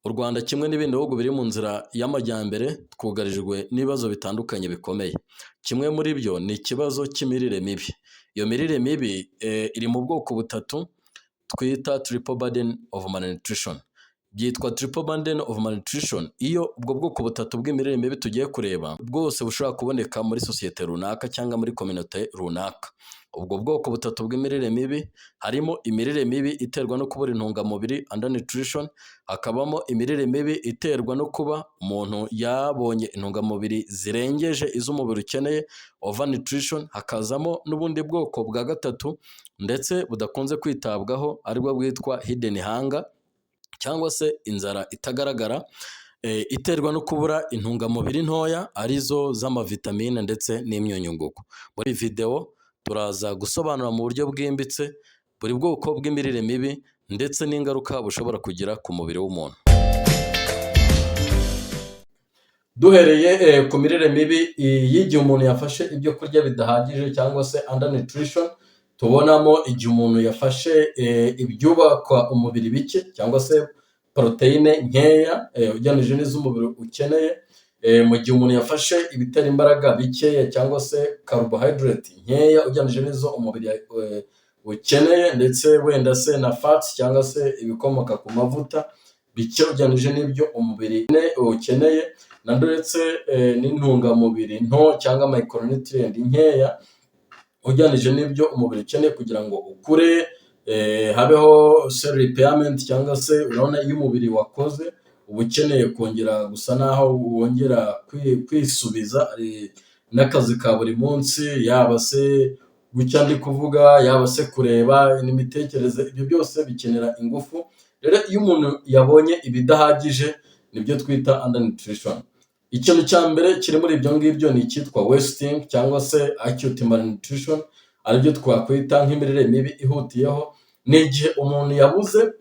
U Rwanda kimwe n'ibindi bihugu biri mu nzira y'amajyambere twugarijwe n'ibibazo bitandukanye bikomeye. Kimwe muri byo ni ikibazo cy'imirire mibi. Iyo mirire mibi iri mu bwoko butatu twita triple burden of malnutrition. Byitwa triple burden of malnutrition iyo ubwo bwoko butatu bw'imirire mibi tugiye kureba bwose bushobora kuboneka muri sosiyete runaka cyangwa muri communauté runaka. Ubwo bwoko butatu bw'imirire mibi harimo imirire mibi iterwa no kubura intungamubiri, undernutrition, hakabamo imirire mibi iterwa no kuba umuntu yabonye intungamubiri zirengeje izo umubiri ukeneye, overnutrition, hakazamo n'ubundi bwoko bwa gatatu ndetse budakunze kwitabwaho, aribwo bwitwa hidden hunger cyangwa se inzara itagaragara iterwa no kubura intungamubiri ntoya, arizo z'amavitamine ndetse n'imyunyungugu. Muri iyi videwo turaza gusobanura mu buryo bwimbitse buri bwoko bw'imirire mibi ndetse n'ingaruka bushobora kugira ku mubiri w'umuntu. Duhereye ku mirire mibi y'igihe umuntu yafashe ibyo kurya bidahagije cyangwa se undernutrition, tubonamo igihe umuntu yafashe ibyubaka umubiri bike cyangwa se poroteyine nkeya ugereranyije n'izo umubiri ukeneye, mu gihe umuntu yafashe ibitera imbaraga bikeya cyangwa se carbohydrate nkeya ugereranyije n'izo umubiri ukeneye, ndetse wenda se na fats cyangwa se ibikomoka ku mavuta bike ugereranyije n'ibyo umubiri ukeneye, ndetse n'intungamubiri nto cyangwa micronutrient nkeya ugereranyije n'ibyo umubiri ukeneye kugira ngo ukure, habeho cell repairment, cyangwa se urabona iyo umubiri wakoze uba ukeneye kongera gusa naho wongera kwisubiza n'akazi ka buri munsi, yaba se gucya ndi kuvuga, yaba se kureba n'imitekerereze, ibyo byose bikenera ingufu. Rero iyo umuntu yabonye ibidahagije nibyo twita undernutrition. Ikintu cya mbere kiri muri ibyo ngibyo ni icyitwa wasting cyangwa se acute malnutrition, aribyo twakwita nk'imirire mibi ihutiyeho. Ni igihe umuntu yabuze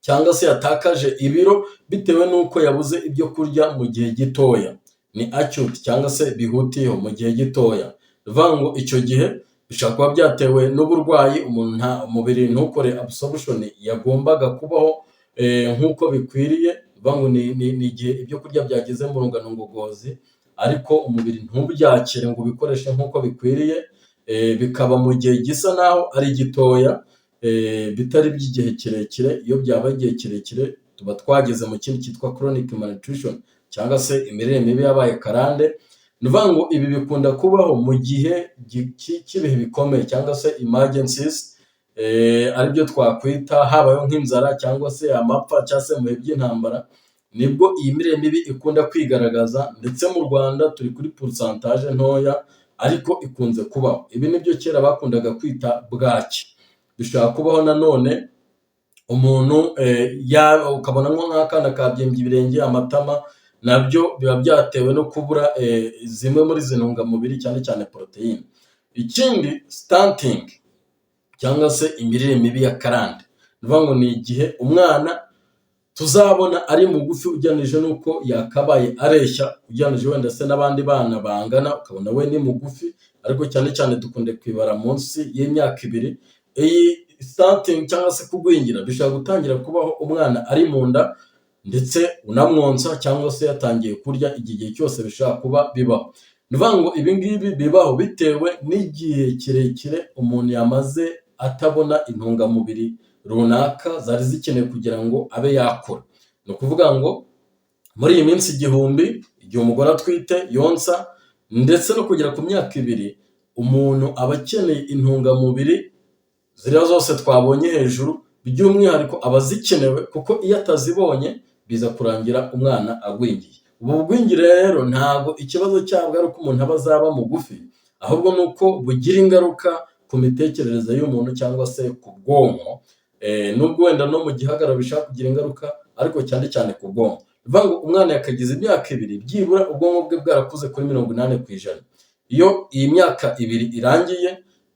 cyangwa se yatakaje ibiro bitewe n'uko yabuze ibyo kurya mu gihe gitoya. Ni acute cyangwa se bihutiyeho mu gihe gitoya. Ni ukuvuga ngo icyo gihe bishobora kuba byatewe n'uburwayi, umuntu umubiri ntukore absorption yagombaga kubaho nk'uko bikwiriye. Ni ukuvuga ngo ni igihe ibyo kurya byageze mu rungano ngogozi ariko umubiri ntubyakire ngo ubikoreshe nk'uko bikwiriye, bikaba mu gihe gisa naho ari gitoya, bitari iby'igihe kirekire. Iyo byabaye igihe kirekire tuba twageze mu kindi cyitwa chronic malnutrition cyangwa se imirire mibi yabaye karande. Ni ukuvuga ngo ibi bikunda kubaho mu gihe cy'ibihe bikomeye cyangwa se emergencies, aribyo twakwita habayeho nk'inzara cyangwa se amapfa cyangwa se mu bihe by'intambara, nibwo iyi mirire mibi ikunda kwigaragaza. Ndetse mu Rwanda turi kuri pourcentage ntoya ariko ikunze kubaho. Ibi nibyo kera bakundaga kwita bwaki. Bishobora kubaho nanone umuntu ukabona nk'akana kabyimbye ibirenge, amatama, nabyo biba byatewe no kubura zimwe muri izi ntungamubiri, cyane cyane poroteyine. Ikindi, stunting cyangwa se imirire mibi ya karande, ni ukuvuga ngo ni igihe umwana tuzabona ari mugufi ugereranyije n'uko yakabaye areshya, ugereranyije wenda se n'abandi bana bangana, ukabona we ni mugufi, ariko cyane cyane dukunda kwibara munsi y'imyaka 2. Iyi stunting cyangwa se kugwingira bishobora gutangira kubaho umwana ari mu nda ndetse unamwonsa cyangwa se yatangiye kurya, igihe cyose bishobora kuba bibaho. Ni ukuvuga ngo ibi ngibi bibaho bitewe n'igihe kirekire umuntu yamaze atabona intungamubiri runaka zari zikenewe kugira ngo abe yakura. Ni ukuvuga ngo muri iyi minsi 1000 igihe umugore atwite, yonsa, ndetse no kugera ku myaka 2, umuntu aba akeneye intungamubiri ziriya zose twabonye hejuru, by'umwihariko aba azikenewe, kuko iyo atazibonye biza kurangira umwana agwingiye. Ubu bugwingire rero ntabwo ikibazo cyabwo ari uko umuntu aba azaba mugufi, ahubwo ni uko bugira ingaruka ku mitekerereze y'umuntu cyangwa se ku bwonko, nubwo wenda no mu gihagararo bishobora kugira ingaruka, ariko cyane cyane ku bwonko. Ni ukuvuga ngo umwana yakagize imyaka 2 byibura ubwonko bwe bwarakuze kuri 80%. Iyo iyi myaka 2 irangiye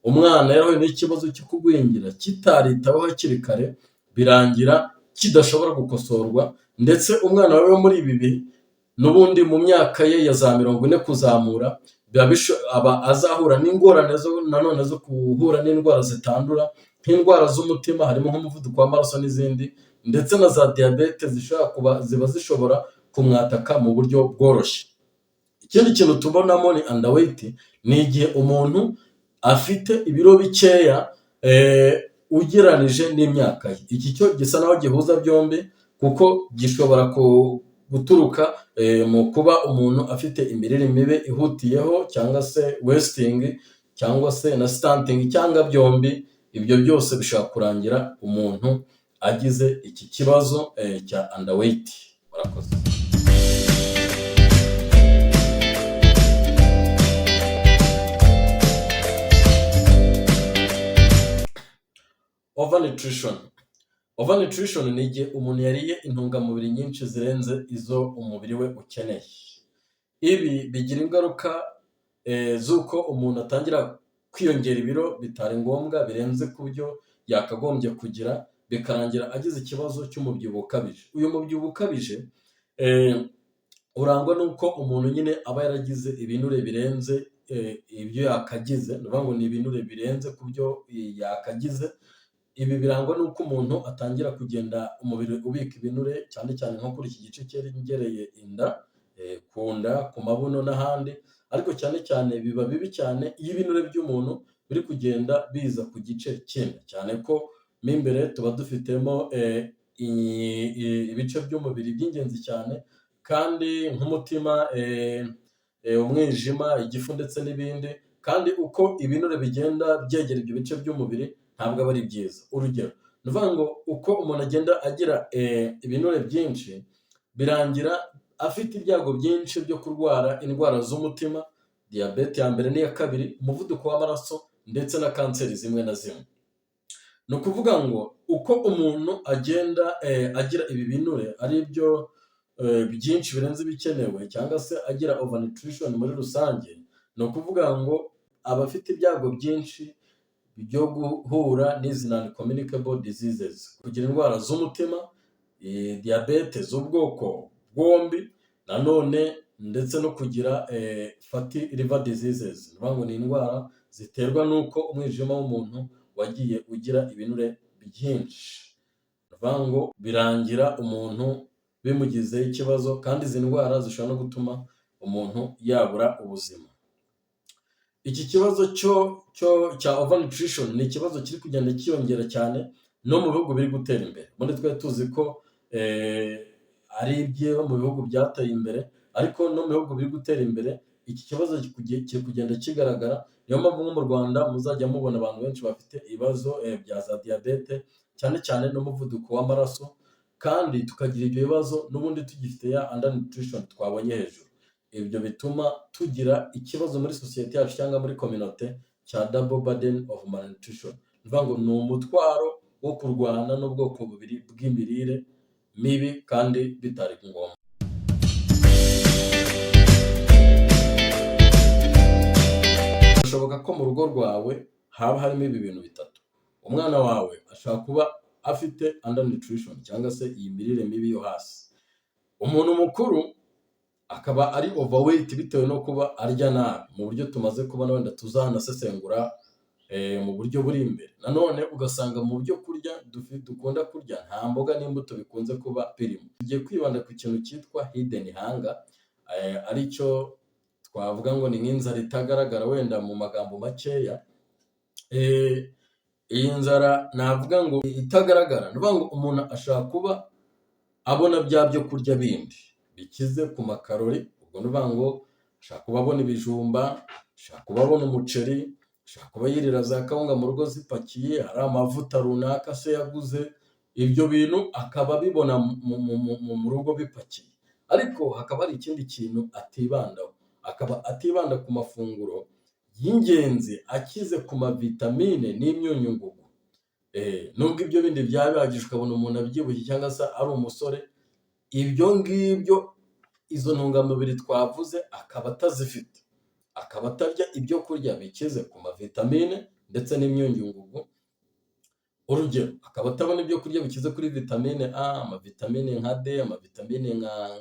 umwana yarahuye n'ikibazo cyo kugwingira kitaritaweho hakiri kare, birangira kidashobora gukosorwa, ndetse umwana wabayeho muri ibi bihe n'ubundi mu myaka ye ya za 40 kuzamura aba azahura n'ingorane nanone zo guhura n'indwara zitandura nk'indwara z'umutima, harimo nk'umuvuduko w'amaraso n'izindi. ndetse na za diyabete zishobora kuba ziba zishobora kumwataka mu buryo bworoshye. Ikindi kintu tubonamo ni underweight, ni igihe umuntu afite ibiro bikeya ugereranije n'imyaka ye. Iki cyo gisa naho gihuza byombi, kuko gishobora guturuka mu kuba umuntu afite imirire mibi ihutiyeho, cyangwa se wasting, cyangwa se na stunting, cyangwa byombi. Ibyo byose bishobora kurangira umuntu agize iki kibazo cya underweight. Murakoze. Overnutrition. Overnutrition ni igihe umuntu yariye intungamubiri nyinshi zirenze izo umubiri we ukeneye. Ibi bigira ingaruka z'uko umuntu atangira kwiyongera ibiro bitari ngombwa, birenze ku byo yakagombye kugira, bikarangira agize ikibazo cy'umubyibuho ukabije. Uyu mubyibuho ukabije urangwa n'uko umuntu nyine aba yaragize ibinure birenze ibyo yakagize, ni ukuvuga ngo ni ibinure birenze ku byo yakagize. Ibi birangwa n'uko umuntu atangira kugenda umubiri ubika ibinure, cyane cyane nko kuri iki gice cyegereye inda, ku nda, ku mabuno n'ahandi, ariko cyane cyane biba bibi cyane iyo ibinure by'umuntu biri kugenda biza ku gice cy'inda, cyane ko mo imbere tuba dufitemo ibice by'umubiri by'ingenzi cyane, kandi nk'umutima, umwijima, igifu ndetse n'ibindi, kandi uko ibinure bigenda byegera ibyo bice by'umubiri ntabwo aba ari byiza. Urugero, ni ukuvuga ngo uko umuntu agenda agira ibinure byinshi, birangira afite ibyago byinshi byo kurwara indwara z'umutima, diyabete ya mbere n'iya kabiri, umuvuduko w'amaraso ndetse na kanseri zimwe na zimwe. Ni ukuvuga ngo uko umuntu agenda agira ibi binure ari byo byinshi birenze ibikenewe, cyangwa se agira overnutrition muri rusange, ni ukuvuga ngo aba afite ibyago byinshi byo guhura n'izi non communicable diseases, kugira indwara z'umutima, diyabete z'ubwoko bwombi, nanone ndetse no kugira fatty liver diseases, ni ukuvuga ngo ni indwara ziterwa n'uko umwijima w'umuntu wagiye ugira ibinure byinshi. Ni ukuvuga ngo birangira umuntu bimugizeho ikibazo, kandi izi ndwara zishobora no gutuma umuntu yabura ubuzima. Iki kibazo cyo cya overnutrition ni ikibazo kiri kugenda cyiyongera cyane no mu bihugu biri gutera imbere. Ubundi twari tuzi ko ari ibyo mu bihugu byateye imbere, ariko no mu bihugu biri gutera imbere iki kibazo kiri kugenda kigaragara. Niyo mpamvu nko mu Rwanda muzajya mubona abantu benshi bafite ibibazo bya za diyabete, cyane cyane n'umuvuduko w'amaraso, kandi tukagira ibyo bibazo n'ubundi tugifite ya undernutrition twabonye hejuru. Ibyo bituma tugira ikibazo muri sosiyete yacu cyangwa muri communauté cya double burden of malnutrition. Ni ukuvuga ngo ni umutwaro wo kurwana n'ubwoko bubiri bw'imirire mibi kandi bitari ngombwa. Birashoboka ko mu rugo rwawe haba harimo ibi bintu bitatu. Umwana wawe ashobora kuba afite undernutrition cyangwa se iyi mirire mibi yo hasi. Umuntu mukuru akaba ari overweight bitewe no kuba arya nabi mu buryo tumaze kubona, wenda tuzanasesengura mu buryo buri imbere. Nanone ugasanga mu byo kurya dukunda kurya nta mboga n'imbuto bikunze kuba birimo. Tugiye kwibanda ku kintu cyitwa hidden hunger, aricyo twavuga ngo ni nk'inzara itagaragara wenda mu magambo makeya. Iyi nzara navuga ngo itagaragara, ni ukuvuga ngo umuntu ashobora kuba abona bya byo kurya bindi bikize ku makarori, ubwo ni ukuvuga ngo ashobora kuba abona ibijumba, ashobora kuba abona umuceri, ashobora kuba yirira za kawunga mu rugo zipakiye, hari amavuta runaka se yaguze, ibyo bintu akaba abibona mu rugo bipakiye, ariko hakaba hari ikindi kintu atibandaho, akaba atibanda ku mafunguro y'ingenzi akize ku mavitamine n'imyunyungugu. Nubwo ibyo bindi byaba bihagije, ukabona umuntu abyibushye cyangwa se ari umusore, ibyo ngibyo, izo ntungamubiri twavuze, akaba atazifite, akaba atarya ibyo kurya bikize ku mavitamine ndetse n'imyunyungugu. Urugero, akaba atabona ibyo kurya bikize kuri vitamine A, amavitamine nka D, amavitamine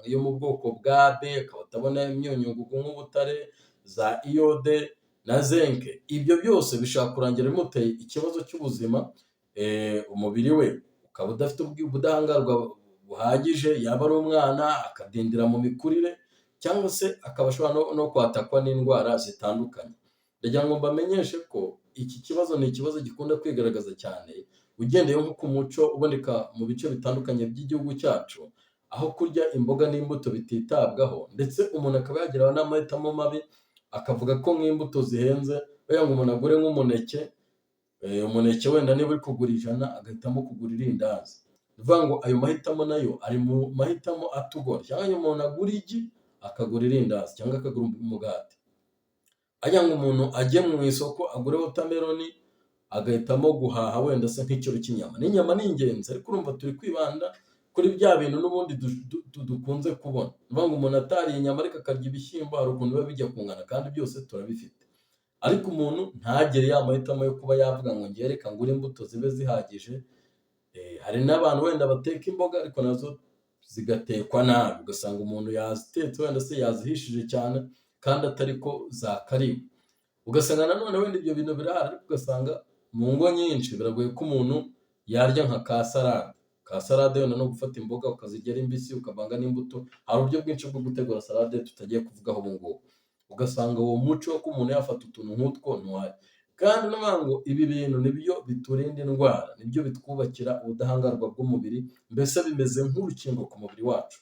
yo mu bwoko bwa B, akaba atabona imyunyungugu nk'ubutare, za iyode na zinc. Ibyo byose bishobora kurangira bimuteye ikibazo cy'ubuzima, umubiri we ukaba Ukaba udafite ubudahangarwa buhagije, yaba ari umwana akadindira mu mikurire cyangwa se akaba ashobora no kwatakwa n'indwara zitandukanye. Ndagira ngo mbamenyeshe ko iki kibazo ni ikibazo gikunda kwigaragaza cyane, ugendeye nko ku muco uboneka mu bice bitandukanye by'igihugu cyacu, aho kurya imboga n'imbuto bititabwaho, ndetse umuntu akaba yagira n'amahitamo mabi, akavuga ko nk'imbuto zihenze, kugira ngo umuntu agure nk'umuneke, umuneke wenda niba uri kugura 100 agahitamo kugura irindazi. Ni ukuvuga ngo ayo mahitamo nayo ari mu mahitamo atugora, cyangwa umuntu agura igi akagura irindazi cyangwa akagura umugati. Agira ngo umuntu ajye mu isoko agure watermelon, agahitamo guhaha wenda se nk'ikiro cy'inyama. N'inyama ni ingenzi, ariko urumva turi kwibanda kuri bya bintu n'ubundi dukunze kubona. Ni ukuvuga ngo umuntu atariye inyama ariko akarya ibishyimbo, hari ukuntu biba bijya kungana kandi byose turabifite. Ariko umuntu ntagire ya mahitamo yo kuba yavuga ngo ngewe reka ngure imbuto zibe zihagije. Hari n'abantu wenda bateka imboga ariko nazo zigatekwa nabi, ugasanga umuntu yazitetse wenda se yazihishije cyane kandi atari ko zakariwe. Ugasanga nanone wenda ibyo bintu birahari, ariko ugasanga mu ngo nyinshi biragoye ko umuntu yarya nka ka salade. Ka salade wenda ni ugufata imboga ukazirya ari mbisi ukavanga n'imbuto, hari uburyo bwinshi bwo gutegura salade tutagiye kuvugaho ubu ngubu. Ugasanga uwo muco wo kuba umuntu yafata utuntu nk'utwo ntiwahari. Kandi ni ukuvuga ngo ibi bintu nibyo biturinda indwara, nibyo bitwubakira ubudahangarwa bw'umubiri, mbese bimeze nk'urukingo ku mubiri wacu.